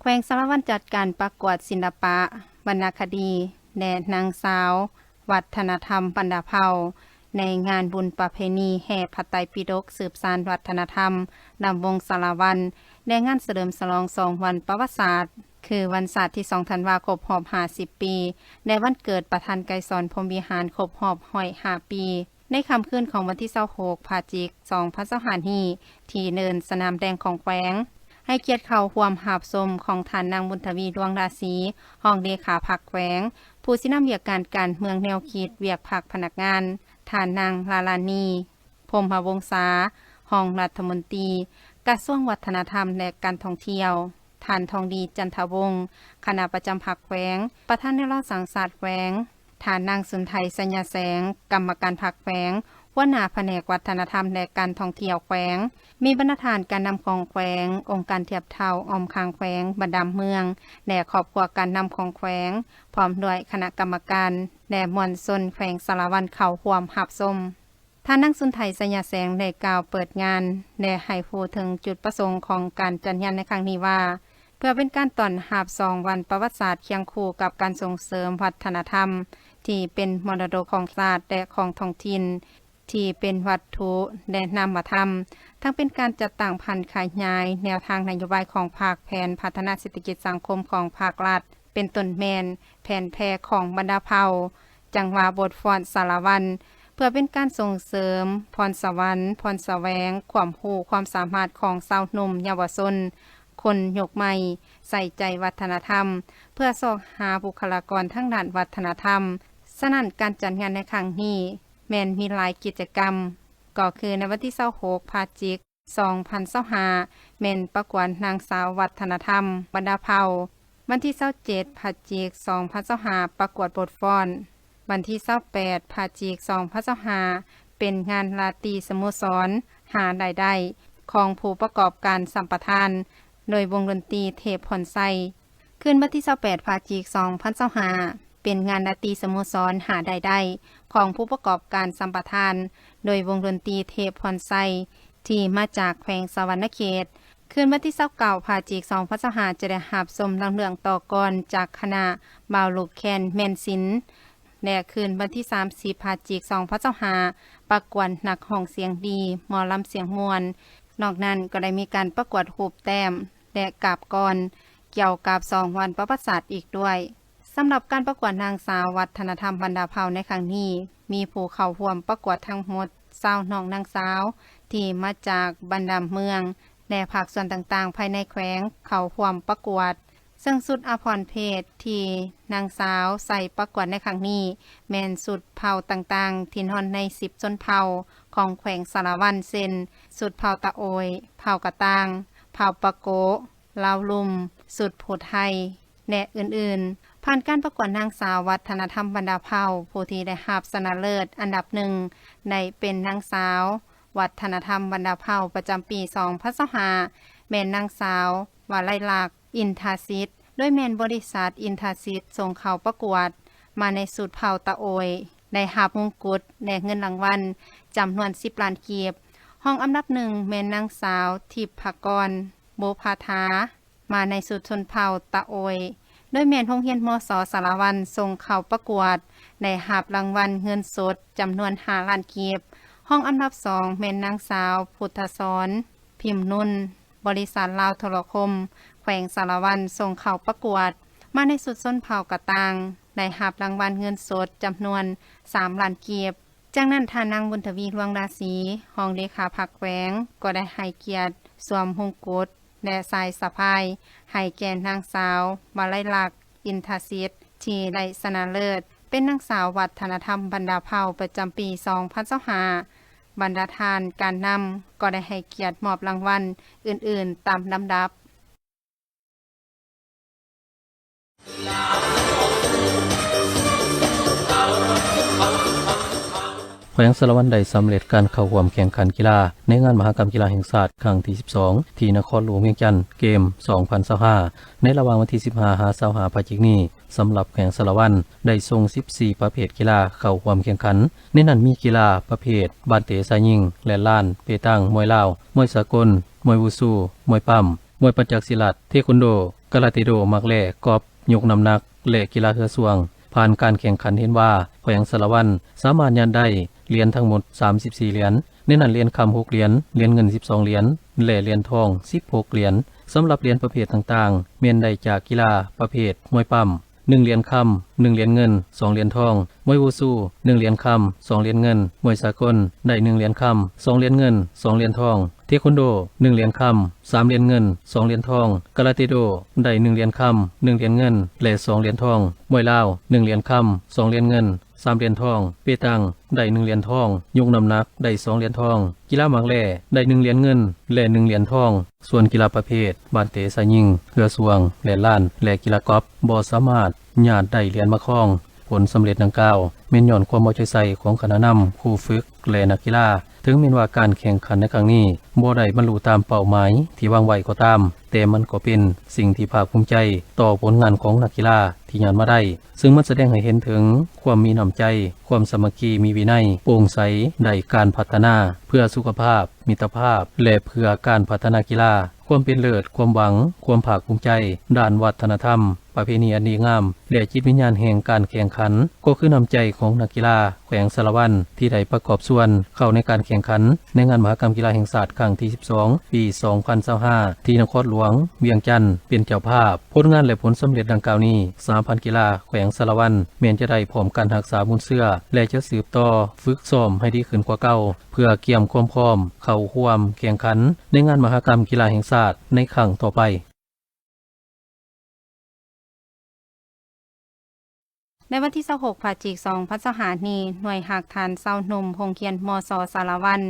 ວງສາລະວັນຈັດການປະກວດສິລະປະ, ວັນນະຄະດີ ແລະ ນາງສາວ ວັດທະນະທຳບັນດາເຜົ່າ ໃນງານບຸນປະເພນີແຫ່ພະໄຕປິດົກ ສືບສານວັດທະນະທຳ ນຳວົງສາລະວັນ ແລະ ງານສະເຫຼີມສະຫຼອງສອງວັນປະຫວັດສາດ ຄືວັນຊາດທີສອງທັນວາ ຄົບຮອບຫ້າສິບປີ ແລະ ວັນເກີດປະທານໄກສອນ ພົມວິຫານ ຄົບຮອບຮ້ອຍຫ້າປີ ໃນຄ່ຳຄືນຂອງວັນທີຊາວຫົກ ພະຈິກ ສອງພັນຊາວຫ້ານີ້ ທີ່ເນີນສະໜາມແດງຂອງແຂວງ, ໃຫ້ກຽດເຂົ້າຮ່ວມຮັບຊົມຂອງທ່ານນາງ ບຸນທະວີ ດວງລາສີ ຮອງເລຂາພັກແຂວງ, ຜູ້ຊີ້ນຳວຽກງານການເມືອງແນວຄິດວຽກພັກພະນັກງານ, ທ່ານນາງ ລາລານີ ພົມມະວົງສາ ຮອງລັດຖະມົນຕີກະຊວງວັດທະນະທຳ ແລະ ການທ່ອງທ່ຽວ, ທ່ານ ທອງດີ ຈັນທະວົງ ຄະນະປະຈຳພັກແຂວງ, ປະທານແນວລາວສ້າງຊາດແຂວງ, ທ່ານນາງ ສຸນໄທ ໄຊຍະແສງ ກຳມະການພັກແຂວງ, ຫົວໜ້າພະແນກວັດທະນະທຳ ແລະ ການທ່ອງທ່ຽວແຂວງ, ມີບັນດາທ່ານການນຳຂອງແຂວງ, ອົງການທຽບເທົ່າອ້ອມຂ້າງແຂວງ, ບັນດາເມືອງ ແລະ ຄອບຄົວການນຳຂອງແຂວງ, ພ້ອມດ້ວຍຄະນະກຳມະການ ແລະ ມວນຊົນແຂວງສາລະວັນເຂົ້າຮ່ວມຮັບຊົມ. ທ່ານນາງ ສຸນໄທ ໄຊຍະແສງ ໄດ້ກ່າວເປີດງານ ແລະ ໃຫ້ຮູ້ເຖິງຈຸດປະສົງຂອງການຈັດງານໃນຄັ້ງນີ້ວ່າ ເພື່ອເປັນການຕ້ອນຮັບສອງວັນປະຫວັດສາດ ຄຽງຄູ່ກັບການສົ່ງເສີມວັດທະນະທຳທີ່ເປັນມໍລະດົກຂອງຊາດ ແລະ ຂອງທ້ອງຖິ່ນ ທີ່ເປັນວັດຖຸ ແລະ ນາມະທຳ, ທັງເປັນການຈັດຕັ້ງຜັນຂະຫຍາຍແນວທາງນະໂຍບາຍຂອງພາກແຜນພັດທະນາເສດຖະກິດສັງຄົມຂອງພາກລັດ, ເປັນຕົ້ນແມ່ນແຜນແຜ່ຂອງບັນດາເຜົ່າ, ຈັງຫວະບົດຟ້ອນສາລະວັນ ເພື່ອເປັນການສົ່ງເສີມພອນສະຫວັນ, ພອນສະແຫວງ, ຄວາມຮູ້, ຄວາມສາມາດຂອງຊາວໜຸ່ມເຍົາວະຊົນ ຄົນຍຸກໃໝ່ ໃສ່ໃຈວັດທະນະທຳ ເພື່ອຊອກຫາບຸກຄະລາກອນທາງດ້ານວັດທະນະທຳ. ສະນັ້ນ ການຈັດງານໃນຄັ້ງນີ້ແມ່ນມີຫຼາຍກິດຈະກຳ, ກໍຄືໃນວັນທີຊາວຫົກ ພະຈິກ ສອງພັນຊາວຫ້າ ແມ່ນປະກວດນາງສາວວັດທະນະທຳບັນດາເຜົ່າ, ວັນທີຊາວເຈັດ ພະຈິກ ສອງພັນຊາວຫ້າ ປະກວດບົດຟ້ອນ, ວັນທີຊາວແປດ ພະຈິກ ສອງພັນຊາວຫ້າ ເປັນງານລາຕີສະໂມສອນຫາລາຍໄດ້ຂອງຜູ້ປະກອບການສຳປະທານ ໂດຍວົງດົນຕີເທບພອນໄຊ. ຄືນວັນທີຊາວແປດ ພະຈິກ ສອງພັນຊາວຫ້າ ເປັນງານລາຕີສະໂມສອນຫາລາຍໄດ້ຂອງຜູ້ປະກອບການສຳປະທານ ໂດຍວົງດົນຕີເທບພອນໄຊ ທີ່ມາຈາກແຂວງສະຫວັນນະເຂດ. ຄືນວັນທີຊາວເກົ້າ ພະຈິກ ສອງພັນຊາວຫ້າ ຈະໄດ້ຮັບຊົມລຳເລື່ອງຕໍ່ກ່ອນຈາກຄະນະບ່າວລູກແຄນແມ່ນສິນ ແລະ ຄືນວັນທີສາມສິບ ພະຈິກ ສອງພັນຊາວຫ້າ ປະກວດນັກຮ້ອງສຽງດີ, ໝໍລຳສຽງມ່ວນ. ນອກນັ້ນກໍໄດ້ມີການປະກວດຮູບແຕ້ມ ແລະ ກາບກ່ອນ ກ່ຽວກັບສອງວັນປະຫວັດສາດອີກດ້ວຍ. ສຳລັບການປະກວດນາງສາວວັດທະນະທຳບັນດາເຜົ່າໃນຄັ້ງນີ້ ມີຜູ້ເຂົ້າຮ່ວມປະກວດທັງໝົດຊາວນ້ອງນາງສາວ ທີ່ມາຈາກບັນດາເມືອງ ແລະ ພາກສ່ວນຕ່າງໆພາຍໃນແຂວງເຂົ້າຮ່ວມປະກວດ, ເຊິ່ງຊຸດອາພອນເພດທີ່ນາງສາວໃສ່ປະກວດໃນຄັ້ງນີ້ ແມ່ນຊຸດເຜົ່າຕ່າງໆທີ່ນອນໃນສິບຊົນເຜົ່າຂອງແຂວງສາລະວັນ ເຊັ່ນ ຊຸດເຜົ່າຕະໂອຍ, ເຜົ່າກະຕ່າງ, ເຜົ່າປະໂກ, ລາວລຸ່ມ, ຊຸດພູໄທ ແລະ ອື່ນໆ. ຜ່ານການປະກວດນາງສາວວັດທະນະທຳບັນດາເຜົ່າ ຜູ້ທີ່ໄດ້ຮັບຊະນະເລີດອັນດັບໜຶ່ງ ໄດ້ເປັນນາງສາວວັດທະນະທຳບັນດາເຜົ່າປະຈຳປີສອງພັນຊາວຫ້າ ແມ່ນນາງສາວ ວາໄລລັກ ອິນທາສິດ ໂດຍແມ່ນບໍລິສັດອິນທາສິດສົ່ງເຂົ້າປະກວດ ມາໃນຊຸດເຜົ່າຕະໂອຍ ໄດ້ຮັບມົງກຸດ ແລະ ເງິນລາງວັນຈຳນວນສິບລ້ານກີບ. ຮອງອັນດັບໜຶ່ງແມ່ນນາງສາວ ທິບພະກອນ ໂບພາທາ ມາໃນຊຸດຊົນເຜົ່າຕະໂອຍ ໂດຍແມ່ນໂຮງຮຽນ ມສ ສາລະວັນ ສົ່ງເຂົ້າປະກວດ ໄດ້ຮັບລາງວັນເງິນສົດຈຳນວນຫ້າລ້ານກີບ. ຮອງອັນດັບສອງແມ່ນນາງສາວ ພຸດທະສອນ ພິມນຸນ ບໍລິສັດລາວໂທລະຄົມ ແຂວງສາລະວັນ ສົ່ງເຂົ້າປະກວດ ມາໃນຊຸດຊົນເຜົ່າກະຕ່າງ ໄດ້ຮັບລາງວັນເງິນສົດຈຳນວນສາມລ້ານກີບ. ຈາກນັ້ນ ທ່ານນາງ ບຸນທະວີ ລວງລາສີ ຮອງເລຂາພັກແຂວງ ກໍໄດ້ໃຫ້ກຽດສວມມົງກຸດ ແລະ ສາຍສະພາຍ ໃຫ້ແກ່ນາງສາວ ວາໄລລັກ ອິນທະສິດ ທີ່ໄດ້ຊະນະເລີດ ເປັນນາງສາວວັດທະນະທຳບັນດາເຜົ່າປະຈຳປີສອງພັນຊາວຫ້າ. ບັນດາທ່ານການນຳກໍໄດ້ໃຫ້ກຽດມອບລາງວັນອື່ນໆຕາມລຳດັບ. ແຂວງສາລະວັນໄດ້ສຳເລັດການເຂົ້າຮ່ວມແຂ່ງຂັນກິລາໃນງານມະຫະກຳກິລາແຫ່ງຊາດຄັ້ງທີສິບສອງ ທີ່ນະຄອນຫຼວງວຽງຈັນ ເກມສອງພັນຊາວຫ້າ ໃນລະຫວ່າງວັນທີສິບຫ້າ ຫາ ຊາວຫ້າ ພະຈິກນີ້. ສຳລັບແຂວງສາລະວັນໄດ້ສົ່ງສິບສີ່ປະເພດກິລາເຂົ້າຮ່ວມແຂ່ງຂັນ, ໃນນັ້ນມີກິລາປະເພດບານເຕະຊາຍຍິງ, ແລ່ນລານ, ເປຕັງ, ມວຍລາວ, ມວຍສາກົນ, ມວຍວູຊູ, ມວຍປ້ຳ, ມວຍປັນຈັກສີລັດ, ເທຄວັນໂດ, ກາລາເຕໂດ, ໝາກແລ່, ກອບ, ຍົກນ້ຳໜັກ ແລະ ກິລາເຮືອຊ່ວງ. ຜ່ານການແຂ່ງຂັນເຫັນວ່າ ແຂວງສາລະວັນສາມາດຍາດໄດ້ຫຼຽນທັງໝົດສາມສິບສີ່ຫຼຽນ, ໃນນັ້ນຫຼຽນຄຳຫົກຫຼຽນ, ຫຼຽນເງິນສິບສອງຫຼຽນ ແລະ ຫຼຽນທອງສິບຫົກຫຼຽນ. ສຳລັບຫຼຽນປະເພດຕ່າງໆ ແມ່ນໄດ້ຈາກກິລາປະເພດມວຍປ້ຳ ໜຶ່ງຫຼຽນຄຳ, ໜຶ່ງຫຼຽນເງິນ, ສອງຫຼຽນທອງ, ມວຍວູຊູ ໜຶ່ງຫຼຽນຄຳ, ສອງຫຼຽນເງິນ, ມວຍສາກົນ ໄດ້ໜຶ່ງຫຼຽນຄຳ, ສອງຫຼຽນເງິນ, ສອງຫຼຽນທອງ, ເທຄວັນໂດ ໜຶ່ງຫຼຽນຄຳ, ສາມຫຼຽນເງິນ, ສອງຫຼຽນທອງ, ກາລາເຕໂດ ໄດ້ໜຶ່ງຫຼຽນຄຳ, ໜຶ່ງຫຼຽນເງິນ ແລະ ສອງຫຼຽນທອງ, ມວຍລາວ ໜຶ່ງຫຼຽນຄຳ, ສອງຫຼຽນເງິນ, ສາມຫຼຽນທອງ, ເປຕັງ ໄດ້ໜຶ່ງຫຼຽນທອງ, ຍົກນ້ຳໜັກ ໄດ້ສອງຫຼຽນທອງ, ກິລາໝາກແລ່ ໄດ້ໜຶ່ງຫຼຽນເງິນ ແລະ ໜຶ່ງຫຼຽນທອງ. ສ່ວນກິລາປະເພດບານເຕະຊາຍຍິງ, ເຮືອຊ່ວງ, ແລ່ນລານ ແລະ ກິລາກອບ ບໍ່ສາມາດຍາດໄດ້ຫຼຽນມາຄອງ. ຜົນສຳເລັດດັ່ງກ່າວ ແມ່ນຍ້ອນຄວາມເອົາໃຈໃສ່ຂອງຄະນະນຳ, ຄູຝຶກ ແລະ ນັກກິລາ. ເຖິງແມ່ນວ່າການແຂ່ງຂັນໃນຄັ້ງນີ້ບໍ່ໄດ້ບັນລຸຕາມເປົ້າໝາຍທີ່ວາງໄວ້ກໍຕາມ, ແຕ່ມັນກໍເປັນສິ່ງທີ່ພາກພູມໃຈຕໍ່ຜົນງານຂອງນັກກິລາທີ່ຍາດມາໄດ້, ເຊິ່ງມັນສະແດງໃຫ້ເຫັນເຖິງຄວາມມີນ້ຳໃຈ, ຄວາມສາມັກຄີ, ມີວິໄນ, ໂປ່ງໃສ, ໄດ້ການພັດທະນາເພື່ອສຸຂະພາບ, ມິດຕະພາບ ແລະ ເພື່ອການພັດທະນາກິລາ, ຄວາມເປັນເລີດ, ຄວາມຫວັງ, ຄວາມພາກພູມໃຈດ້ານວັດທະນະທຳ, ປະເພນີອັນດີງາມ ແລະ ຈິດວິນຍານແຫ່ງການແຂ່ງຂັນ ກໍຄືນ້ຳໃຈຂອງນັກກິລາແຂວງສາລະວັນ ທີ່ໄດ້ປະກອບສ່ວນເຂົ້າໃນການແຂ່ງຂັນໃນງານມະຫະກຳກິລາແຫ່ງຊາດຄັ້ງທີສິບສອງ ປີສອງພັນຊາວຫ້າ ທີ່ນະຄອນຫຼວງວຽງຈັນເປັນເຈົ້າພາບ. ຜົນງານ ແລະ ຜົນສຳເລັດດັ່ງກ່າວນີ້ ສະຫະພັນກິລາແຂວງສາລະວັນ ແມ່ນຈະໄດ້ພ້ອມກັນຮັກສາມູນເຊື້ອ ແລະ ຈະສືບຕໍ່ຝຶກຊ້ອມໃຫ້ດີຂຶ້ນກວ່າເກົ່າ ເພື່ອກຽມຄວາມພ້ອມເຂົ້າຮ່ວມແຂ່ງຂັນໃນງານມະຫະກຳກິລາແຫ່ງຊາດໃນຄັ້ງຕໍ່ໄປ. ໃນວັນທີຊາວຫົກ ພະຈິກ ສອງພັນຊາວຫ້ານີ້, ໜ່ວຍຮາກຖານຊາວໜຸ່ມໂຮງຮຽນ ມສ ສາລະວັນ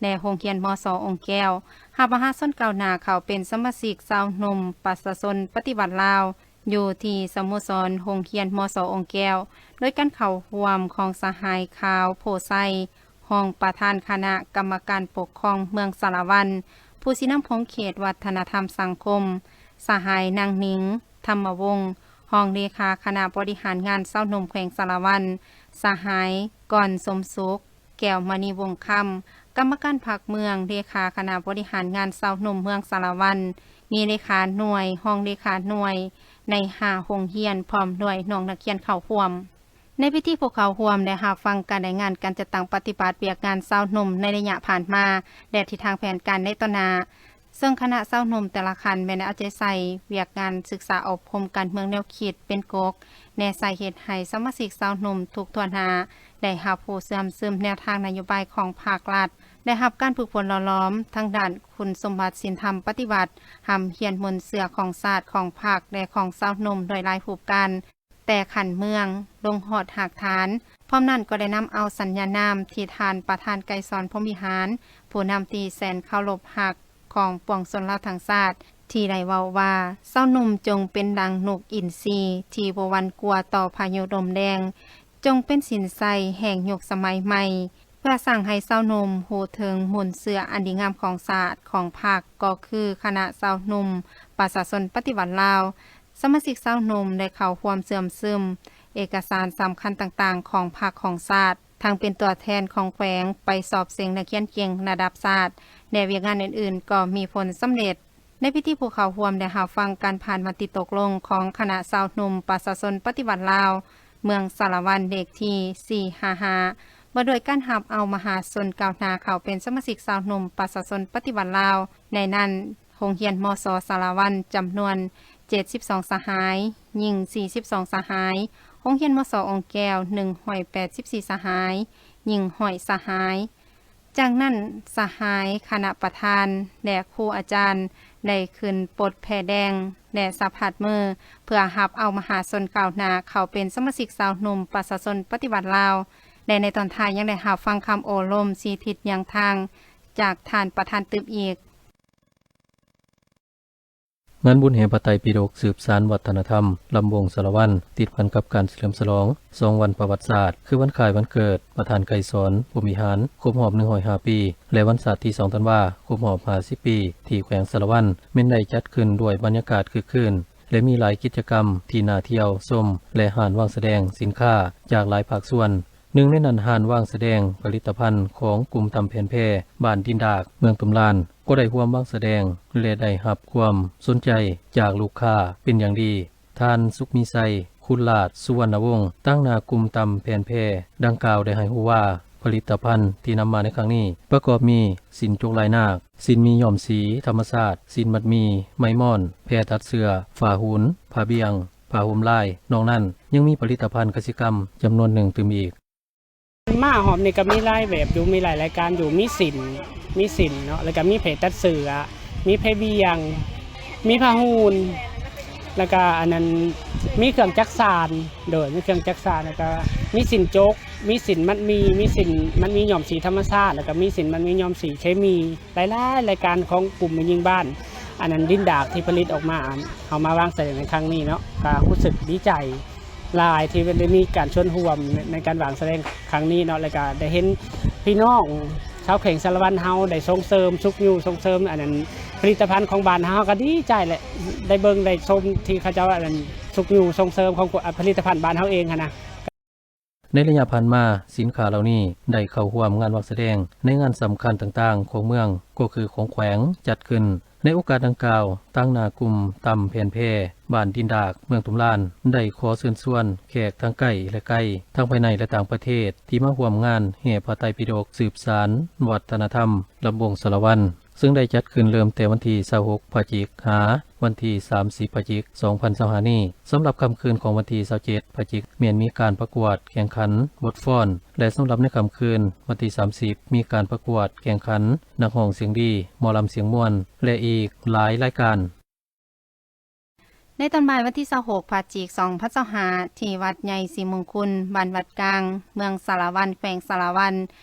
ແລະ ໂຮງຮຽນ ມສ ອົງແກ້ວ ຮັບມະຫາຊົນກ້າວໜ້າເຂົ້າເປັນສະມາຊິກຊາວໜຸ່ມປະຊາຊົນປະຕິວັດລາວ ຢູ່ທີ່ສະໂມສອນໂຮງຮຽນ ມສ ອົງແກ້ວ ໂດຍການເຂົ້າຮ່ວມຂອງສະຫາຍ ຂາວ ໂພໄຊ ຮອງປະທານຄະນະກຳມະການປົກຄອງເມືອງສາລະວັນ, ຜູ້ຊີ້ນຳຂົງເຂດວັດທະນະທຳສັງຄົມ, ສະຫາຍ ນາງ ໜິງ ທຳມະວົງ ຮອງເລຂາຄະນະບໍລິຫານງານຊາວໜຸ່ມແຂວງສາລະວັນ, ສະຫາຍ ກ່ອນ ສົມສຸກ ແກ້ວມະນີວົງຄຳ ກຳມະການພັກເມືອງ, ເລຂາຄະນະບໍລິຫານງານຊາວໜຸ່ມເມືອງສາລະວັນ, ມີເລຂາໜ່ວຍ, ຮອງເລຂາໜ່ວຍ ໃນຫ້າໂຮງຮຽນ ພ້ອມດ້ວຍນ້ອງນັກຮຽນເຂົ້າຮ່ວມ. ໃນພິທີ ຜູ້ເຂົ້າຮ່ວມໄດ້ຮັບຟັງການລາຍງານການຈັດຕັ້ງປະຕິບັດວຽກງານຊາວໜຸ່ມໃນໄລຍະຜ່ານມາ ແລະ ທິດທາງແຜນການໃນຕໍ່ໜ້າ, ເຊິ່ງຄະນະຊາວໜຸ່ມແຕ່ລະຂັ້ນແມ່ນໄດ້ເອົາໃຈໃສ່ວຽກງານສຶກສາອົບຮົມການເມືອງແນວຄິດເປັນກົກ, ແນໃສ່ເຮັດໃຫ້ສະມາຊິກຊາວໜຸ່ມທຸກທົ່ວໜ້າໄດ້ຮັບຮູ້ເຊື່ອມຊຶມແນວທາງນະໂຍບາຍຂອງພາກລັດ, ໄດ້ຮັບການຝຶກຝົນຫຼໍ່ຫຼອມທາງດ້ານຄຸນສົມບັດສິນທຳປະຕິວັດ, ຮ່ຳຮຽນມູນເຊື້ອຂອງຊາດ, ຂອງພັກ ແລະ ຂອງຊາວໜຸ່ມໂດຍຫຼາຍຮູບການ. ແຕ່ຂັ້ນເມືອງລົງຮອດຮາກຖານ. ພ້ອມນັ້ນກໍໄດ້ນຳເອົາສັນຍານາມທີ່ທ່ານປະທານ ໄກສອນ ພົມວິຫານ ຜູ້ນຳທີ່ແສນເຄົາລົບຮັກຂອງປວງຊົນລາວທັງຊາດ ທີ່ໄດ້ເວົ້າວ່າ, ຊາວໜຸ່ມຈົ່ງເປັນດັ່ງນົກອິນຊີທີ່ບໍ່ຫວັ່ນກົວຕໍ່ພາຍຸລົມແດງ, ຈົ່ງເປັນສິນໄຊແຫ່ງຍຸກສະໄໝໃໝ່ ເພື່ອສ້າງໃຫ້ຊາວໜຸ່ມຮູ້ເຖິງມູນເຊື້ອອັນດີງາມຂອງຊາດ, ຂອງພັກ, ກໍຄືຄະນະຊາວໜຸ່ມປະຊາຊົນປະຕິວັດລາວ. ສະມາຊິກຊາວໜຸ່ມໄດ້ເຂົ້າຮ່ວມເຊື່ອມຊຶມເອກະສານສຳຄັນຕ່າງໆຂອງພັກຂອງຊາດ, ທັງເປັນຕົວແທນຂອງແຂວງໄປສອບເສັງນັກຮຽນເກັ່ງລະດັບຊາດ ແລະ ວຽກງານອື່ນໆກໍມີຜົນສຳເລັດ. ໃນພິທີ ຜູ້ເຂົ້າຮ່ວມໄດ້ຮັບຟັງການຜ່ານມະຕິຕົກລົງຂອງຄະນະຊາວໜຸ່ມປະຊາຊົນປະຕິວັດລາວ ເມືອງສາລະວັນ ເລກທີສີ່ຫ້າຫ້າ ວ່າດ້ວຍການຮັບເອົາມະຫາຊົນກ້າວໜ້າເຂົ້າເປັນສະມາຊິກຊາວໜຸ່ມປະຊາຊົນປະຕິວັດລາວ, ໃນນັ້ນ ໂຮງຮຽນ ມສ ສາລະວັນ ຈຳນວນເຈັດສິບສອງສະຫາຍ, ຍິງສີ່ສິບສອງສະຫາຍ, ໂຮງຮຽນ ມສ ອົງແກ້ວ ໜຶ່ງຮ້ອຍແປດສິບສີ່ສະຫາຍ, ຍິງຮ້ອຍສະຫາຍ. ຈາກນັ້ນ ສະຫາຍຄະນະປະທານ ແລະ ຄູອາຈານ ໄດ້ຂຶ້ນປົດແພແດງ ແລະ ສະພັດມື ເພື່ອຮັບເອົາມະຫາຊົນກ້າວໜ້າເຂົ້າເປັນສະມາຊິກຊາວໜຸ່ມປະຊາຊົນປະຕິວັດລາວ ແລະ ໃນຕອນທ້າຍຍັງໄດ້ຮັບຟັງຄຳໂອ້ລົມຊີ້ທິດຍ່າງທາງຈາກທ່ານປະທານຕື່ມອີກ. ງານບຸນແຫ່ພະໄຕປິດົກ ສືບສານວັດທະນະທຳລຳວົງສາລະວັນ ຕິດພັນກັບການສະເຫຼີມສະຫຼອງສອງວັນປະຫວັດສາດ ຄືວັນຄ້າຍວັນເກີດປະທານໄກສອນ ພົມວິຫານ ຄົບຮອບໜຶ່ງຮ້ອຍຫ້າປີ ແລະ ວັນຊາດທີສອງທັນວາ ຄົບຮອບຫ້າສິບປີ ທີ່ແຂວງສາລະວັນ ແມ່ນໄດ້ຈັດຂຶ້ນດ້ວຍບັນຍາກາດຄຶກຄື້ນ ແລະ ມີຫຼາຍກິດຈະກຳທີ່ໜ້າທ່ຽວຊົມ ແລະ ຮ້ານວາງສະແດງສິນຄ້າຈາກຫຼາຍພາກສ່ວນ. ໜຶ່ງໃນນັ້ນ ຮ້ານວາງສະແດງຜະລິດຕະພັນຂອງກຸ່ມຕຳແຜ່ນແພ ບ້ານດິນດາກ ເມືອງຕຸມລານ ກໍໄດ້ຮ່ວມວາງສະແດງ ແລະ ໄດ້ຮັບຄວາມສົນໃຈຈາກລູກຄ້າເປັນຢ່າງດີ. ທ່ານ ສຸກມີໄຊ ຄຸນລາດ ສຸວັນນະວົງ ຕາງໜ້າກຸ່ມຕຳແຜ່ນແພດັ່ງກ່າວ ໄດ້ໃຫ້ຮູ້ວ່າ ຜະລິດຕະພັນທີ່ນຳມາໃນຄັ້ງນີ້ ປະກອບມີ ສິ້ນຈົກລາຍນາກ, ສິ້ນໝີ້ຍ້ອມສີທຳມະຊາດ, ສິ້ນມັດໝີ້, ໄມ້ມອນ, ແພຕັດເສື້ອ, ຜ້າຫຸ້ນ, ຜ້າບ່ຽງ, ຜ້າຫົ່ມລາຍ. ນອກນັ້ນ ຍັງມີຜະລິດຕະພັນກະສິກຳຈຳນວນໜຶ່ງຕື່ມອີກ. ມາຮອບນີ້ກໍມີຫຼາຍແບບຢູ່ ມີຫຼາຍລາຍການຢູ່ ມີສິ້ນ ມີສິ້ນເນາະ ແລ້ວກໍມີແພຕັດເສື້ອ ມີແພບ່ຽງ ມີຜ້າຫຸ້ນ ແລ້ວກໍອັນນັ້ນ ມີເຄື່ອງຈັກສານ ໂດຍ ມີເຄື່ອງຈັກສານ ແລ້ວກໍມີສິ້ນຈົກ ມີສິ້ນມັດໝີ້ ມີສິ້ນມັດໝີ້ຍ້ອມສີທຳມະຊາດ ແລ້ວກໍມີສິ້ນມັດໝີ້ຍ້ອມສີເຄມີ ຫຼາຍໆລາຍການຂອງກຸ່ມແມ່ຍິງບ້ານ ອັນນັ້ນ ດິນດາກ ທີ່ຜະລິດອອກມາ ເຮົາມາວາງສະແດງໃນຄັ້ງນີ້ເນາະ ກໍຮູ້ສຶກດີໃຈ ຫຼາຍທີ່ໄດ້ມີການສ່ວນຮ່ວມໃນ ໃນການວາງສະແດງຄັ້ງນີ້ເນາະ ແລ້ວກະໄດ້ເຫັນພີ່ນ້ອງຊາວແຂວງສາລະວັນເຮົາໄດ້ສົ່ງເສີມຊຸກຍູ້ສົ່ງເສີມ ອັນນັ້ນ ຜະລິດຕະພັນຂອງບ້ານເຮົາ ເຮົາກະດີໃຈແຫຼະ ໄດ້ເບິ່ງໄດ້ຊົມທີ່ເຂົາເຈົ້າ ອັນນັ້ນ ຊຸກຍູ້ສົ່ງເສີມຂອງ ອາ ຜະລິດຕະພັນບ້ານເຮົາເອງຫັ້ນນະ. ໃນໄລຍະຜ່ານມາ ສິນຄ້າເຫຼົ່ານີ້ໄດ້ເຂົ້າຮ່ວມງານວາງສະແດງໃນງານສຳຄັນຕ່າງໆຂອງເມືອງ ກໍຄືຂອງແຂວງ ຈັດຂຶ້ນ. ໃນໂອກາດດັ່ງກ່າວ, ຕາງໜ້າກຸ່ມຕຳແຜ່ນແພ ບ້ານດິນດາກ ເມືອງຕຸມລານ ໄດ້ຂໍເຊີນຊວນແຂກທັງໃກ້ ແລະ ໄກ, ທັງພາຍໃນ ແລະ ຕ່າງປະເທດ ທີ່ມາຮ່ວມງານແຫ່ພະໄຕປິດົກ ສືບສານວັດທະນະທຳລຳວົງສາລະວັນ ເຊິ່ງໄດ້ຈັດຂຶ້ນເລີ່ມແຕ່ວັນທີຊາວຫົກ ພະຈິກ ຫາວັນທີສາມສິບ ພະຈິກ ສອງພັນຊາວຫ້ານີ້. ສຳລັບຄ່ຳຄືນຂອງວັນທີຊາວເຈັດ ພະຈິກ ແມ່ນມີການປະກວດແຂ່ງຂັນບົດຟ້ອນ ແລະ ສຳລັບໃນຄ່ຳຄືນວັນທີສາມສິບ ມີການປະກວດແຂ່ງຂັນນັກຮ້ອງສຽງດີ, ໝໍລຳສຽງມ່ວນ ແລະ ອີກຫຼາຍລາຍການ. ໃນຕອນບ່າຍວັນທີຊາວຫົກ ພະຈິກ ສອງພັນຊາວຫ້າ ທີ່ວັດໃຫຍ່ສີມຸງຄຸນ ບ້ານວັດກາງ ເມືອງສາລະວັນ ແຂວງສາລະວັນ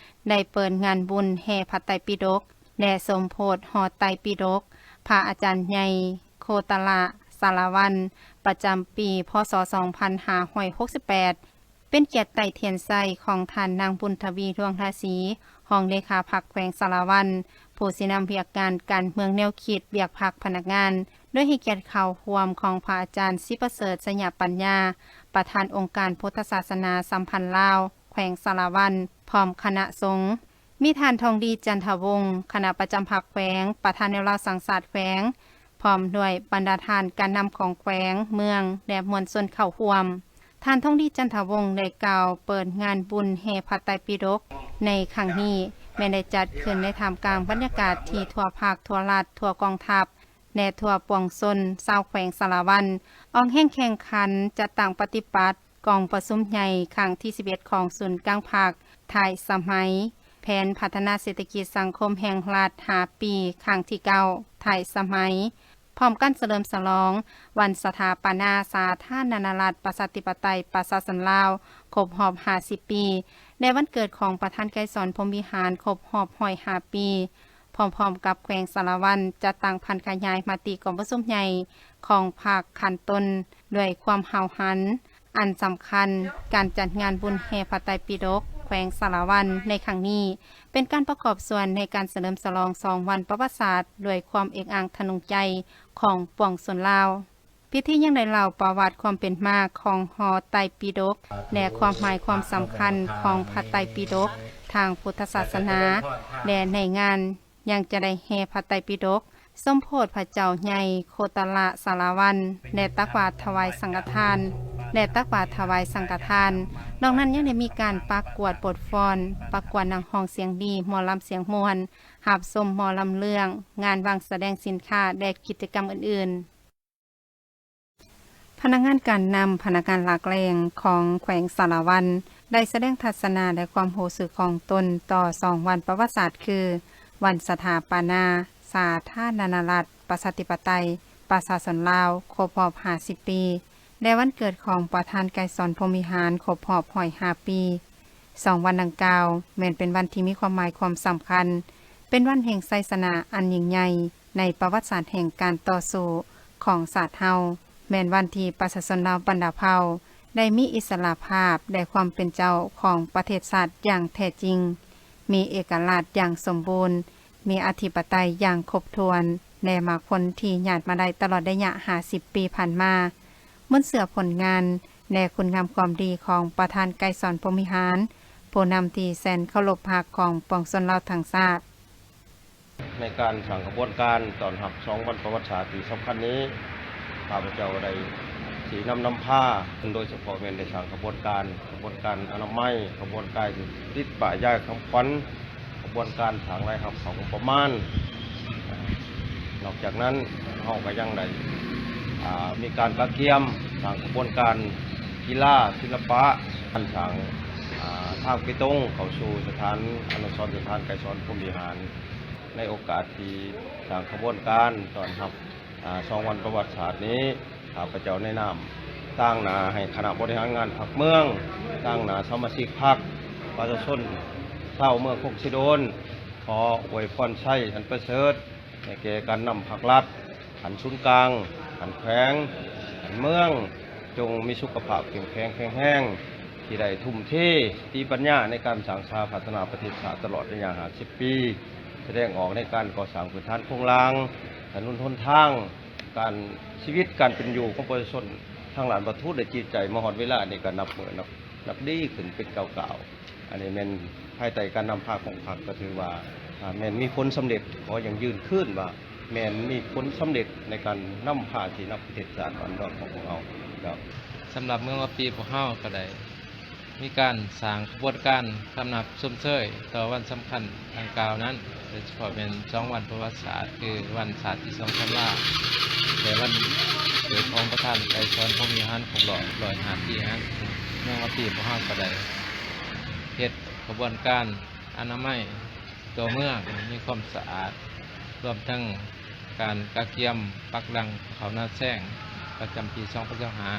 ໄດ້ເປີດງານບຸນແຫ່ພະໄຕປິດົກ ແລະ ສົມໂພດຫໍໄຕປິດົກ ພະອາຈານໃຫຍ່ ໂຄຕະລະ ສາລະວັນ ປະຈຳປີ ພ.ສ. ສອງພັນຫ້າຮ້ອຍຫົກສິບແປດ ເປັນກຽດໄຕ້ຖຽນໄຊຂອງທ່ານນາງ ບຸນທະວີ ດວງທາສີ ຮອງເລຂາພັກແຂວງສາລະວັນ ຜູ້ຊີ້ນຳວຽກງານການເມືອງແນວຄິດວຽກພັກພະນັກງານ ໂດຍໃຫ້ກຽດເຂົ້າຮ່ວມຂອງພະອາຈານ ສິປະເສີດ ໄຊຍະປັນຍາ ປະທານອົງການພຸດທະສາສະໜາສຳພັນລາວ ແຂວງສາລະວັນ ພ້ອມຄະນະສົງ. ມີທ່ານ ທອງດີ ຈັນທະວົງ ຄະນະປະຈຳພັກແຂວງ, ປະທານແນວລາວສ້າງຊາດແຂວງ, ພ້ອມດ້ວຍບັນດາທ່ານການນຳຂອງແຂວງ, ເມືອງ ແລະ ມວນຊົນເຂົ້າຮ່ວມ. ທ່ານ ທອງດີ ຈັນທະວົງ ໄດ້ກ່າວເປີດງານບຸນແຫ່ພະໄຕປິດົກໃນຄັ້ງນີ້ ແມ່ນໄດ້ຈັດຂຶ້ນໃນທ່າມກາງບັນຍາກາດທີ່ທົ່ວພັກ, ທົ່ວລັດ, ທົ່ວກອງທັບ ແລະ ທົ່ວປວງຊົນຊາວແຂວງສາລະວັນ ອອກແຮງແຂ່ງຂັນ ຈັດຕັ້ງປະຕິບັດ ກອງປະຊຸມໃຫຍ່ຄັ້ງທີສິບເອັດ ຂອງສູນກາງພັກ ທ້າຍສະໄໝ ແຜນພັດທະນາເສດຖະກິດສັງຄົມແຫ່ງລັດຫ້າປີ ຄັ້ງທີເກົ້າ ທ້າຍສະໄໝ ພ້ອມກັນສະເຫຼີມສະຫຼອງວັນສະຖາປະນາສາທາລະນະລັດ ປະຊາທິປະໄຕ ປະຊາຊົນລາວ ຄົບຮອບຫ້າສິບປີ ແລະ ວັນເກີດຂອງປະທານໄກສອນ ພົມວິຫານ ຄົບຮອບຮ້ອຍຫ້າປີ ພ້ອມໆກັບແຂວງສາລະວັນ ຈັດຕັ້ງຜັນຂະຫຍາຍມະຕິກອງປະຊຸມໃຫຍ່ຂອງພັກຂັ້ນຕົ້ນ ດ້ວຍຄວາມຫ້າວຫັນ ອັນສຳຄັນ, ການຈັດງານບຸນແຫ່ພະໄຕປິດົກແຂວງສາລະວັນໃນຄັ້ງນີ້ ເປັນການປະກອບສ່ວນໃນການສະເຫຼີມສະຫຼອງສອງວັນປະຫວັດສາດ ດ້ວຍຄວາມເອກອັກທະນົງໃຈຂອງປວງຊົນລາວ. ພິທີຍັງໄດ້ເລົ່າປະຫວັດຄວາມເປັນມາຂອງຫໍໄຕປິດົກ ແລະ ຄວາມໝາຍຄວາມສຳຄັນຂອງພະໄຕປິດົກທາງພຸດທະສາສະໜາ ແລະ ໃນງານ ຍັງຈະໄດ້ແຫ່ພະໄຕປິດົກ ສົມໂພດພະເຈົ້າໃຫຍ່ໂຄຕະລະສາລະວັນ ແລະ ຕັກບາດຖວາຍສັງຄະທານ ແລະ ຕັກບາດຖວາຍສັງຄະທານ. ນອກນັ້ນຍັງໄດ້ມີການປະກວດບົດຟ້ອນ, ປະກວດນັກຮ້ອງສຽງດີ, ໝໍລຳສຽງມ່ວນ, ຮັບຊົມໝໍລຳເລື່ອງ, ງານວາງສະແດງສິນຄ້າ ແລະ ກິດຈະກຳອື່ນໆ. ພະນັກງານການນຳ, ພະນັກງານຫຼັກແຫຼ່ງຂອງແຂວງສາລະວັນ ໄດ້ສະແດງທັດສະນະ ແລະ ຄວາມຮູ້ສຶກຂອງຕົນຕໍ່ສອງວັນປະຫວັດສາດ ຄື ວັນສະຖາປະນາສາທາລະນະລັດ ປະຊາທິປະໄຕ ປະຊາຊົນລາວ ຄົບຮອບຫ້າສິບປີ ແລະ ວັນເກີດຂອງປະທານໄກສອນ ພົມວິຫານ ຄົບຮອບຮ້ອຍຫ້າປີ. ສອງວັນດັ່ງກ່າວ ແມ່ນເປັນວັນທີ່ມີຄວາມໝາຍຄວາມສຳຄັນ, ເປັນວັນແຫ່ງໄຊຊະນະອັນຍິ່ງໃຫຍ່ໃນປະຫວັດສາດແຫ່ງການຕໍ່ສູ້ຂອງຊາດເຮົາ, ແມ່ນວັນທີ່ປະຊາຊົນລາວບັນດາເຜົ່າໄດ້ມີອິດສະຫຼະພາບ ແລະ ຄວາມເປັນເຈົ້າຂອງປະເທດຊາດຢ່າງແທ້ຈິງ, ມີເອກະລາດຢ່າງສົມບູນ, ມີອະທິປະໄຕຢ່າງຄົບຖ້ວນ ແລະ ໝາກຜົນທີ່ຍາດມາໄດ້ຕະຫຼອດໄລຍະຫ້າສິບປີຜ່ານມາ. ມູນເຊື້ອຜົນງານ ແລະ ຄຸນງາມຄວາມດີຂອງປະທານໄກສອນ ພົມວິຫານ ຜູ້ນຳທີ່ແສນເຄົາລົບຮັກຂອງປວງຊົນລາວທັງຊາດ. ໃນການສ້າງຂະບວນການຕ້ອນຮັບສອງວັນປະຫວັດສາດທີ່ສຳຄັນນີ້, ຂ້າພະເຈົ້າໄດ້ຊີ້ນຳນຳພາ, ໂດຍສະເພາະແມ່ນໄດ້ສ້າງຂະບວນການ, ຂະບວນການອະນາໄມ, ຂະບວນການຕິດປ້າຍຢາຍຄຳຂວັນ, ຂະບວນການສ້າງລາຍຮັບເຂົ້າງົບປະມານ. ນອກຈາກນັ້ນ, ເຮົາກໍຍັງໄດ້ ອ່າ ມີການກະກຽມສ້າງຂະບວນການກິລາ, ສິລະປະ, ການສ້າງ ອ່າ ທາງເປຕົງເຂົ້າສູ່ສະຖານອະນຸສອນສະຖານໄກສອນພົມວິຫານ. ໃນໂອກາດທີ່ສ້າງຂະບວນການຕ້ອນຮັບ ອ່າ ສອງວັນປະຫວັດສາດນີ້, ຂ້າພະເຈົ້າໃນນາມຕາງໜ້າໃຫ້ຄະນະບໍລິຫານງານພັກເມືອງ, ຕາງໜ້າສະມາຊິກພັກ, ປະຊາຊົນຊາວເມືອງຄົງເຊໂດນ ຂໍອວຍພອນໄຊອັນປະເສີດ ໃຫ້ແກ່ການນຳພັກລັດ ຂັ້ນສູນກາງ, ຂັ້ນແຂວງ, ຂັ້ນເມືອງ, ຈົ່ງມີສຸຂະພາບເຂັ້ມແຂງແຂງແຮງ, ທີ່ໄດ້ທຸ່ມເທສະຕິປັນຍາໃນການສ້າງສາພັດທະນາປະເທດຊາດຕະຫຼອດໄລຍະຫ້າສິບປີ, ສະແດງອອກໃນການກໍ່ສ້າງພື້ນຖານໂຄງລ່າງ, ຖະໜົນຫົນທາງ, ການ ຊີວິດການເປັນຢູ່ຂອງປະຊາຊົນທາງດ້ານວັດຖຸ ແລະ ຈິດໃຈ ມາຮອດເວລານີ້ກໍນັບມື້ນັບ ນັບດີຂຶ້ນເປັນກ້າວໆ. ອັນນີ້ແມ່ນພາຍໃຕ້ການນຳພາຂອງພັກ ກໍຖືວ່າ ອ່າ ແມ່ນມີຜົນສຳເລັດ, ຂໍຢັ້ງຢືນຄືນວ່າ ແມ່ນມີຜົນສຳເລັດໃນການນຳພາຊີ້ນຳປະເທດຊາດບ້ານເມືອງຂອງພວກເຮົາ. ສຳລັບເມືອງວາປີ ພວກເຮົາກໍໄດ້ ມີການສ້າງຂະບວນການຄຳນັບຊົມເຊີຍຕໍ່ວັນສຳຄັນດັ່ງກ່າວນັ້ນ, ໂດຍສະເພາະແມ່ນສອງວັນປະຫວັດສາດ ຄືວັນຊາດທີສອງທັນວາ ແລະ ວັນເກີດຂອງປະທານໄກສອນພົມວິຫານຄົບຮອບຮ້ອຍຫ້າປີນັ້ນ. ເມືອງວາປີ ພວກເຮົາກໍໄດ້ເຮັດຂະບວນການອະນາໄມຕົວເມືອງໃຫ້ມີຄວາມສະອາດ, ລວມທັງການກະກຽມປັກດັງເຂົ້ານາແຊງປະຈຳປີສອງພັນຊາວຫ້າ.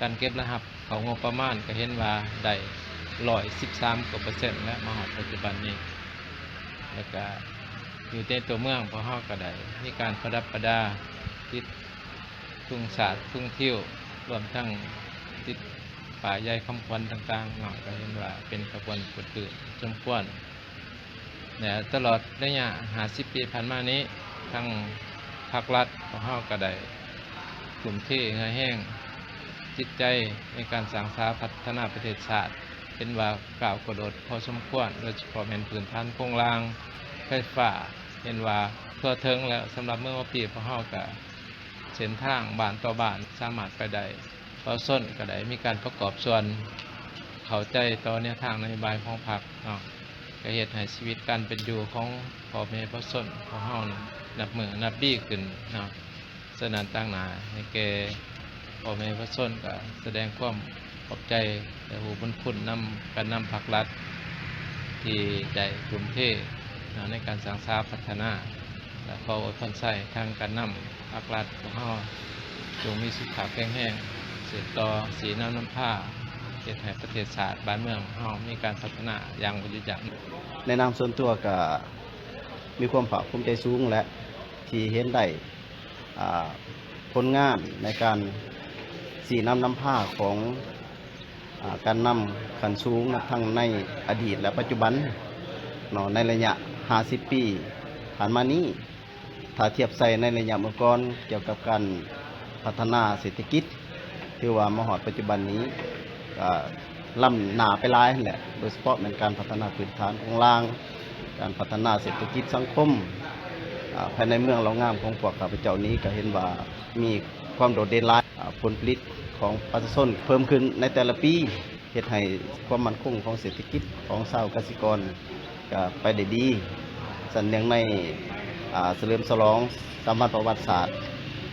ການເກັບລາຍຮັບເຂົ້າງົບປະມານກໍເຫັນວ່າໄດ້ຮ້ອຍສິບສາມກວ່າເປີເຊັນແລ້ວ ມາຮອດປັດຈຸບັນນີ້. ແລ້ວກະຢູ່ໃນຕົວເມືອງ ພວກເຮົາກໍໄດ້ມີການປະດັບປະດາ ຕິດທຸງຊາດທຸງທິວ ລວມທັງຕິດປ້າຍຢາຍຄຳຂວັນຕ່າງໆເນາະ, ກໍເຫັນວ່າເປັນຂະບວນກວດກາສົມຄວນ. ແລະ ຕະຫຼອດໄລຍະຫ້າສິບປີຜ່ານມານີ້, ທາງພັກລັດຂອງເຮົາກໍໄດ້ທຸ່ມເທເຫື່ອແຮງຈິດໃຈໃນການສ້າງສາພັດທະນາປະເທດຊາດ, ເຫັນວ່າກ້າວກະໂດດພໍສົມຄວນ, ໂດຍສະເພາະແມ່ນພື້ນຖານໂຄງລ່າງ, ໄຟຟ້າ, ເຫັນວ່າທົ່ວເຖິງແລ້ວ. ສຳລັບເມືອງວາປີ ພວກເຮົາກໍ ເສັ້ນທາງບ້ານຕໍ່ບ້ານສາມາດໄປໄດ້, ປະຊາຊົນກໍໄດ້ມີການປະກອບສ່ວນເຂົ້າໃຈຕໍ່ແນວທາງນະໂຍບາຍຂອງພັກເນາະ, ກໍເຮັດໃຫ້ຊີວິດການເປັນຢູ່ຂອງພໍ່ແມ່ປະຊາຊົນຂອງເຮົານັ້ນນັບມື້ນັບດີຂຶ້ນເນາະ. ສະນັ້ນ ຕາງໜ້າໃຫ້ແກ່ພໍ່ແມ່ປະຊາຊົນ ກໍສະແດງຄວາມຂອບໃຈ ແລະ ຮູ້ບຸນຄຸນນຳການນຳພັກລັດ ທີ່ໄດ້ທຸ່ມເທເນາະ ໃນການສ້າງສາພັດທະນາ. ແລະ ຂໍອວຍພອນໄຊທາງການນຳພັກລັດຂອງເຮົາ ຈົ່ງມີສຸຂະພາບແຂງແຮງ, ສືບຕໍ່ຊີ້ນຳນຳພາ, ເຮັດໃຫ້ປະເທດຊາດບ້ານເມືອງເຮົາມີການພັດທະນາຢ່າງບໍ່ຢຸດຢັ້ງ. ໃນນາມສ່ວນຕົວກໍມີຄວາມພາກພູມໃຈສູງ ແລະ ທີ່ເຫັນໄດ້ ອ່າ ຜົນງານໃນການຊີ້ນຳນຳພາຂອງ ອ່າ ການນຳຂັ້ນສູງ ນັບທັງໃນອະດີດ ແລະ ປັດຈຸບັນເນາະ, ໃນໄລຍະຫ້າສິບປີຜ່ານມານີ້, ຖ້າທຽບໃສ່ໃນໄລຍະເມື່ອກ່ອນ ກ່ຽວກັບການພັດທະນາເສດຖະກິດ ຖືວ່າມາຮອດປັດຈຸບັນນີ້ ກໍລ້ຳໜ້າໄປຫຼາຍຫັ້ນແຫຼະ, ໂດຍສະເພາະແມ່ນການພັດທະນາພື້ນຖານໂຄງລ່າງ, ການພັດທະນາເສດຖະກິດສັງຄົມ ອ່າ ພາຍໃນເມືອງເລົ່າງາມຂອງພວກຂ້າພະເຈົ້ານີ້ ກໍເຫັນວ່າມີຄວາມໂດດເດັ່ນຫຼາຍ, ອ່າ ຜົນຜະລິດຂອງປະຊາຊົນເພີ່ມຂຶ້ນໃນແຕ່ລະປີ ເຮັດໃຫ້ຄວາມໝັ້ນຄົງຂອງເສດຖະກິດຂອງຊາວກະສິກອນກໍໄປໄດ້ດີ. ສະນັ້ນ ເນື່ອງໃນ ອ່າ ສະເຫຼີມສະຫຼອງສາມວັນປະຫວັດສາດ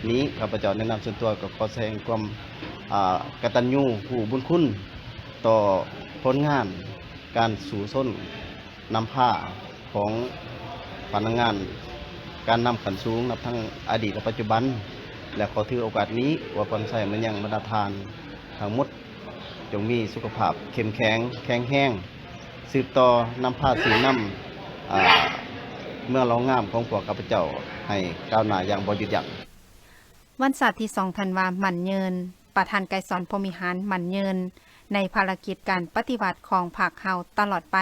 ນີ້, ຂ້າພະເຈົ້າໃນນາມສ່ວນຕົວກໍຂໍສະແດງຄວາມ ອ່າ ກະຕັນຍູຮູ້ບຸນຄຸນຕໍ່ຜົນງານການສູ້ຊົນນຳພາຂອງພະນັກງານການນຳຂັ້ນສູງ ນັບທັງອະດີດ ແລະ ປັດຈຸບັນ, ແລະ ຂໍຖືໂອກາດນີ້ອວຍພອນໄຊມາຍັງບັນດາທ່ານທັງໝົດ, ຈົ່ງມີສຸຂະພາບເຂັ້ມແຂງແຂງແຮງ, ສືບຕໍ່ນຳພາຊີ້ນຳ ອ່າ ເມືອງເລົ່າງາມຂອງພວກຂ້າພະເຈົ້າໃຫ້ກ້າວໜ້າຢ່າງບໍ່ຢຸດຢັ້ງ. ວັນຊາດທີສອງທັນວາໝັ້ນຍືນ, ປະທານໄກສອນ ພົມວິຫານ ໝັ້ນຍືນໃນພາລະກິດການປະຕິວັດຂອງພັກເຮົາຕະຫຼອດໄປ.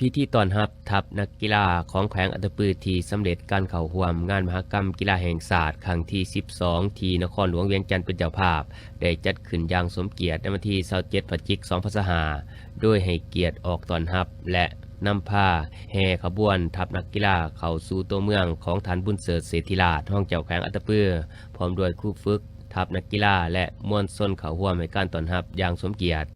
ພິທີຕ້ອນຮັບທັບນັກກິລາຂອງແຂວງອັດຕະປື ທີ່ສຳເລັດການເຂົ້າຮ່ວມງານມະຫະກຳກິລາແຫ່ງຊາດຄັ້ງທີສິບສອງ ທີ່ນະຄອນຫຼວງວຽງຈັນເປັນເຈົ້າພາບ ໄດ້ຈັດຂຶ້ນຢ່າງສົມກຽດໃນວັນທີຊາວເຈັດ ພະຈິກ ສອງພັນຊາວຫ້າ ໂດຍໃຫ້ກຽດອອກຕ້ອນຮັບ ແລະ ນຳພາແຫ່ຂະບວນທັບນັກກິລາເຂົ້າສູ່ຕົວເມືອງຂອງທ່ານບຸນເສີດເສດທິລາດ ຮອງເຈົ້າແຂວງອັດຕະປື ພ້ອມດ້ວຍຄູຝຶກ, ທັບນັກກິລາ ແລະ ມວນຊົນເຂົ້າຮ່ວມໃຫ້ການຕ້ອນຮັບຢ່າງສົມກຽດ.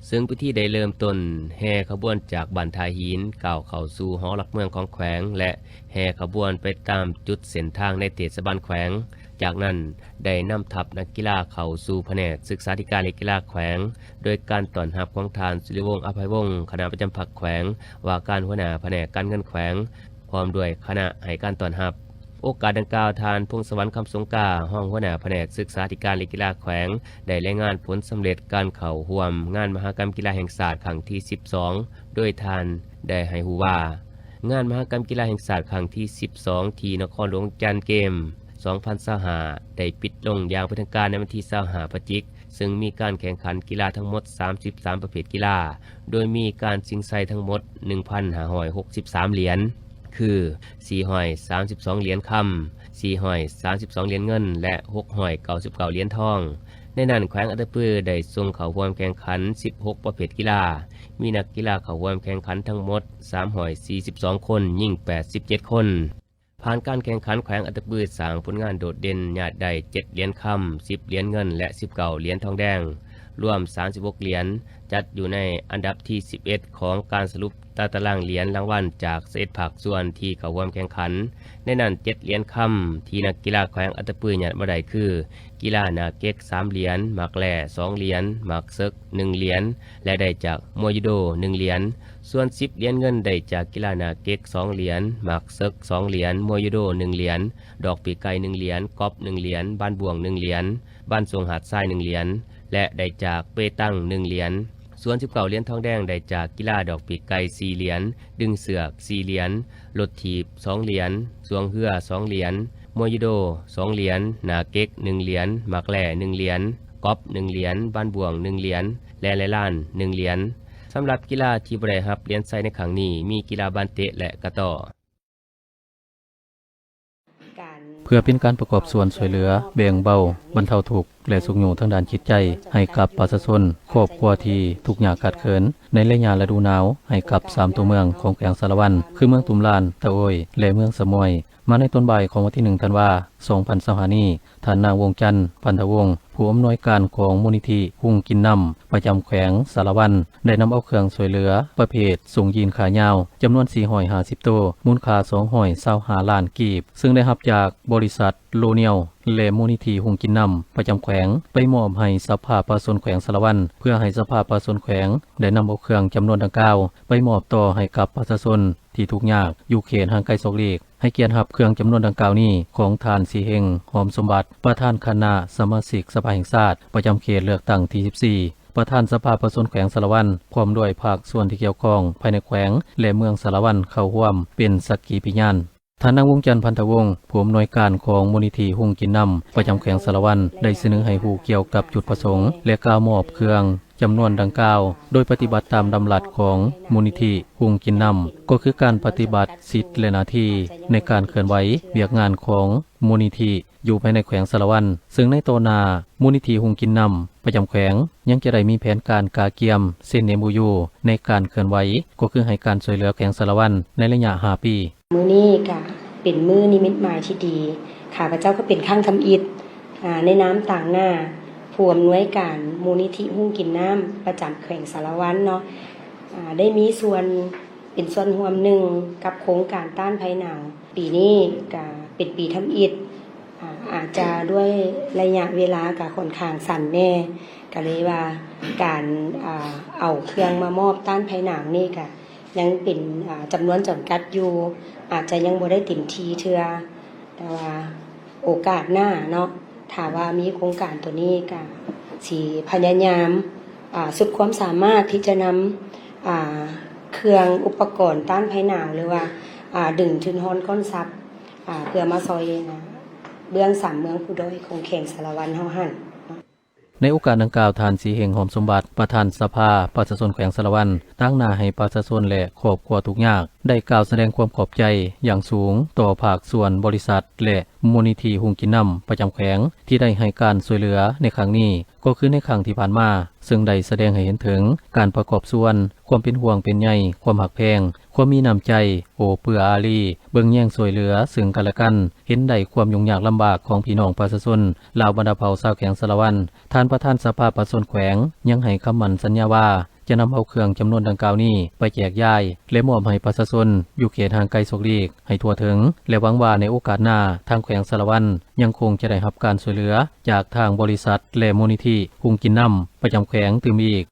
ເຊິ່ງພິທີໄດ້ເລີ່ມຕົ້ນແຫ່ຂະບວນຈາກບ້ານທ່າຫີນ ກ້າວເຂົ້າສູ່ຫໍຫຼັກເມືອງຂອງແຂວງ ແລະ ແຫ່ຂະບວນໄປຕາມຈຸດເສັ້ນທາງໃນເທດສະບານແຂວງ. ຈາກນັ້ນໄດ້ນຳທັບນັກກິລາເຂົ້າສູ່ພະແນກສຶກສາທິການ ແລະ ກິລາແຂວງ ໂດຍການຕ້ອນຮັບຂອງທ່ານ ສຸລິວົງ ອະໄພວົງ ຄະນະປະຈຳພັກແຂວງ ວ່າການຫົວໜ້າພະແນກການເງິນແຂວງ ພ້ອມດ້ວຍຄະນະໃຫ້ການຕ້ອນຮັບ. ໂອກາດດັ່ງກ່າວ, ທ່ານ ພົງສະຫວັນ ຄຳສົງກາ ຮອງຫົວໜ້າພະແນກສຶກສາທິການ ແລະ ກິລາແຂວງ ໄດ້ລາຍງານຜົນສຳເລັດການເຂົ້າຮ່ວມງານມະຫະກຳກິລາແຫ່ງຊາດຄັ້ງທີສິບສອງ ໂດຍທ່ານໄດ້ໃຫ້ຮູ້ວ່າ ງານມະຫະກຳກິລາແຫ່ງຊາດຄັ້ງທີສິບສອງ ທີ່ນະຄອນຫຼວງວຽງຈັນ ເກມ ສອງພັນຊາວຫ້າ ໄດ້ປິດລົງຢ່າງເປັນທາງການໃນວັນທີຊາວຫ້າ ພະຈິກ ເຊິ່ງມີການແຂ່ງຂັນກິລາທັງໝົດສາມສິບສາມປະເພດກິລາ, ໂດຍມີການຊິງໄຊທັງໝົດໜຶ່ງພັນຫ້າຮ້ອຍຫົກສິບສາມຫຼຽນ ຄື ສີ່ຮ້ອຍສາມສິບສອງຫຼຽນຄຳ, ສີ່ຮ້ອຍສາມສິບສອງຫຼຽນເງິນ ແລະ ຫົກຮ້ອຍເກົ້າສິບເກົ້າຫຼຽນທອງ. ໃນນັ້ນແຂວງອັດຕະປືໄດ້ສົ່ງເຂົ້າຮ່ວມແຂ່ງຂັນສິບຫົກປະເພດກິລາ, ມີນັກກິລາເຂົ້າຮ່ວມແຂ່ງຂັນທັງໝົດສາມຮ້ອຍສີ່ສິບສອງຄົນ, ຍິງແປດສິບເຈັດຄົນ. ຜ່ານການແຂ່ງຂັນ, ແຂວງອັດຕະປືສ້າງຜົນງານໂດດເດັ່ນ, ຍາດໄດ້ເຈັດຫຼຽນຄຳ, ສິບຫຼຽນເງິນ ແລະ ສິບເກົ້າຫຼຽນທອງແດງ, ລວມສາມສິບຫົກຫຼຽນ, ຈັດຢູ່ໃນອັນດັບທີສິບເອັດຂອງການສະຫຼຸບຕາຕະລາງຫຼຽນລາງວັນຈາກຊາວເອັດພາກສ່ວນທີ່ເຂົ້າຮ່ວມແຂ່ງຂັນ. ໃນນັ້ນເຈັດຫຼຽນຄຳທີ່ນັກກິລາແຂວງອັດຕະປືຍາດມາໄດ້ຄື ກິລາໜ້າເກັກສາມຫຼຽນ, ໝາກແລ່ສອງຫຼຽນ, ໝາກເສິກໜຶ່ງຫຼຽນ ແລະ ໄດ້ຈາກມວຍຢູໂດໜຶ່ງຫຼຽນ. ສ່ວນສິບຫຼຽນເງິນໄດ້ຈາກກິລາໜ້າເກັກສອງຫຼຽນ, ໝາກເສິກສອງຫຼຽນ, ມວຍຢູໂດໜຶ່ງຫຼຽນ, ດອກປີກໄກ່ໜຶ່ງຫຼຽນ, ກອບໜຶ່ງຫຼຽນ, ບານບ້ວງໜຶ່ງຫຼຽນ, ບານສົ່ງຫາດຊາຍໜຶ່ງຫຼຽນ ແລະ ໄດ້ຈາກເປຕັງໜຶ່ງຫຼຽນ. ສ່ວນສິບເກົ້າຫຼຽນທອງແດງໄດ້ຈາກກິລາດອກປີກໄກ່ສີ່ຫຼຽນ, ດຶງເຊືອກສີ່ຫຼຽນ, ລົດຖີບສອງຫຼຽນ, ຊ່ວງເຮືອສອງຫຼຽນ, ມວຍຢູໂດສອງຫຼຽນ, ໜ້າເກັກໜຶ່ງຫຼຽນ, ໝາກແລ່ໜຶ່ງຫຼຽນ, ກອບໜຶ່ງຫຼຽນ, ບານບ້ວງໜຶ່ງຫຼຽນ ແລະ ໄລ່ລານໜຶ່ງຫຼຽນ. ສຳລັບກິລາທີ່ບໍ່ໄດ້ຮັບຫຼຽນໄຊໃນຄັ້ງນີ້ ມີກິລາບານເຕະ ແລະ ກະຕໍ້. ເພື່ອເປັນການປະກອບສ່ວນຊ່ວຍເຫຼືອແບ່ງເບົາບັນເທົາທຸກ ແລະ ຊຸກຍູ້ທາງດ້ານຈິດໃຈໃຫ້ກັບປະຊາຊົນຄອບຄົວທີ່ທຸກຍາກຂາດເຂີນໃນໄລຍະລະດູໜາວໃຫ້ກັບສາມຕົວເມືອງຂອງແຂວງສາລະວັນ ຄືເມືອງຕຸ້ມລານ, ຕະໂອ້ຍ ແລະ ເມືອງສະໝ້ວຍ. ມາໃນຕອນບ່າຍຂອງວັນທີໜຶ່ງ ທັນວາ ສອງພັນຊາວຫ້ານີ້, ທ່ານນາງ ວົງຈັນ ພັນທະວົງ ຜູ້ອຳນວຍການຂອງມູນນິທິຮຸ່ງກິນນ້ຳ ປະຈຳແຂວງສາລະວັນ ໄດ້ນຳເອົາເຄື່ອງຊ່ວຍເຫຼືອປະເພດສົ່ງຢີນຂາຍາວ ຈຳນວນສີ່ຮ້ອຍຫ້າສິບໂຕ, ມູນຄ່າສອງຮ້ອຍຊາວຫ້າລ້ານກີບ, ເຊິ່ງໄດ້ຮັບຈາກບໍລິສັດໂລນຽວ ແລະ ມູນນິທິຮຸ່ງກິນນ້ຳປະຈຳແຂວງ ໄປມອບໃຫ້ສະພາປະຊາຊົນແຂວງສາລະວັນ ເພື່ອໃຫ້ສະພາປະຊາຊົນແຂວງໄດ້ນຳເອົາເຄື່ອງຈຳນວນດັ່ງກ່າວໄປມອບຕໍ່ໃຫ້ກັບປະຊາຊົນ ທີ່ທຸກຍາກຢູ່ເຂດຫ່າງໄກສອກຫຼີກ ໃຫ້ກຽດຮັບເຄື່ອງຈຳນວນດັ່ງກ່າວນີ້ຂອງທ່ານ ສີເຮງ ຫອມສົມບັດ ປະທານຄະນະສະມາຊິກສະພາແຫ່ງຊາດ ປະຈຳເຂດເລືອກຕັ້ງທີສິບສີ່ ປະທານສະພາປະຊາຊົນແຂວງສາລະວັນ ພ້ອມດ້ວຍພາກສ່ວນທີ່ກ່ຽວຂ້ອງພາຍໃນແຂວງ ແລະ ເມືອງສາລະວັນເຂົ້າຮ່ວມເປັນສັກຂີພະຍານ. ທ່ານນາງ ວົງຈັນ ພັນທະວົງ ຜູ້ອຳນວຍການຂອງມູນນິທິຮຸ່ງກິນນ້ຳປະຈຳແຂວງສາລະວັນ ໄດ້ສະເໜີໃຫ້ຮູ້ກ່ຽວກັບຈຸດປະສົງ ແລະ ກ່າວມອບເຄື່ອງ ຈຳນວນດັ່ງກ່າວ ໂດຍປະຕິບັດຕາມດຳລັດຂອງມູນນິທິຮຸ່ງກິນນ້ຳ ກໍຄືການປະຕິບັດສິດ ແລະ ໜ້າທີ່ໃນການເຄື່ອນໄຫວວຽກງານຂອງມູນນິທິຢູ່ພາຍໃນແຂວງສາລະວັນ, ເຊິ່ງໃນຕໍ່ໜ້າ ມູນນິທິຮຸ່ງກິນນ້ຳປະຈຳແຂວງ ຍັງຈະໄດ້ມີແຜນການກະກຽມເຊັນ ເອັມໂອຢູ ໃນການເຄື່ອນໄຫວ ກໍຄືໃຫ້ການຊ່ວຍເຫຼືອແຂວງສາລະວັນໃນໄລຍະຫ້າປີ. ມື້ນີ້ກະເປັນມື້ນິມິດໝາຍທີ່ດີ ຂ້າພະເຈົ້າກໍເປັນຄັ້ງທຳອິດ ອາ ໃນນາມຕາງໜ້າຜູ້ອຳນວຍການມູນນິທິຮຸ່ງກິນນ້ຳປະຈຳແຂວງສາລະວັນເນາະ ອາ ໄດ້ມີສ່ວນເປັນສ່ວນຮ່ວມໜຶ່ງກັບໂຄງການຕ້ານໄພໜາວ. ປີນີ້ກະເປັນປີທຳອິດ ອາ ອາດຈະດ້ວຍໄລຍະເວລາກະຂ້ອນຂ້າງສັ້ນແດ່ ກະເລີຍວ່າການ ອາ ເອົາເຄື່ອງມາມອບຕ້ານໄພໜາວນີ້ກະ ຍັງເປັນ ອາ ຈຳນວນຈຳກັດຢູ່ ອາດຈະຍັງບໍ່ໄດ້ເຕັມທີ່ເທື່ອ ແຕ່ວ່າໂອກາດໜ້າເນາະ ຖ້າວ່າມີໂຄງການໂຕນີ້ກະຊິພະຍາຍາມ ອາ ສຸດຄວາມສາມາດທີ່ຈະນຳ ອາ ເຄື່ອງອຸປະກອນຕ້ານໄພໜາວ ຫຼືວ່າ ອາ ດຶງທຶນຮອນກ້ອນຊັບ ອາ ເພື່ອມາຊ່ອຍ ອາ ເບື້ອງສາມເມືອງຜູ້ດ້ອຍຂອງແຂວງສາລະວັນເຮົາຫັ້ນ. ໃນໂອກາດດັ່ງກ່າວ, ທ່ານ ສີເຮງ ຫອມສົມບັດ ປະທານສະພາປະຊາຊົນແຂວງສາລະວັນ ຕາງໜ້າໃຫ້ປະຊາຊົນ ແລະ ຄອບຄົວທຸກຍາກ ໄດ້ກ່າວສະແດງຄວາມຂອບໃຈຢ່າງສູງຕໍ່ພາກສ່ວນ, ບໍລິສັດ ແລະ ມູນນິທິຮຸ່ງກິນນ້ຳປະຈຳແຂວງ ທີ່ໄດ້ໃຫ້ການຊ່ວຍເຫຼືອໃນຄັ້ງນີ້ ກໍຄືໃນຄັ້ງທີ່ຜ່ານມາ, ເຊິ່ງໄດ້ສະແດງໃຫ້ເຫັນເຖິງການປະກອບສ່ວນ, ຄວາມເປັນຫ່ວງເປັນໃຍ, ຄວາມຮັກແພງ, ຄວາມມີນ້ຳໃຈ, ໂອ້ເອື້ອອາຣີ, ເບິ່ງແຍງຊ່ວຍເຫຼືອເຊິ່ງກັນແລະກັນ, ເຫັນໄດ້ຄວາມຫຍຸ້ງຍາກລຳບາກຂອງພີ່ນ້ອງປະຊາຊົນລາວບັນດາເຜົ່າຊາວແຂວງສາລະວັນ. ທ່ານປະທານສະພາປະຊາຊົນແຂວງຍັງໃຫ້ຄຳໝັ້ນສັນຍາວ່າ ຈະນຳເອົາເຄື່ອງຈຳນວນດັ່ງກ່າວນີ້ໄປແຈກຢາຍ ແລະ ມອບໃຫ້ປະຊາຊົນຢູ່ເຂດຫ່າງໄກສອກຫຼີກໃຫ້ທົ່ວເຖິງ ແລະ ຫວັງວ່າໃນໂອກາດໜ້າ ທາງແຂວງສາລະວັນຍັງຄົງຈະໄດ້ຮັບການຊ່ວຍເຫຼືອຈາກທາງບໍລິສັດ ແລະ ມູນນິທິຮຸ່ງກິນນ້ຳປະຈຳແຂວງຕື່ມອີກ.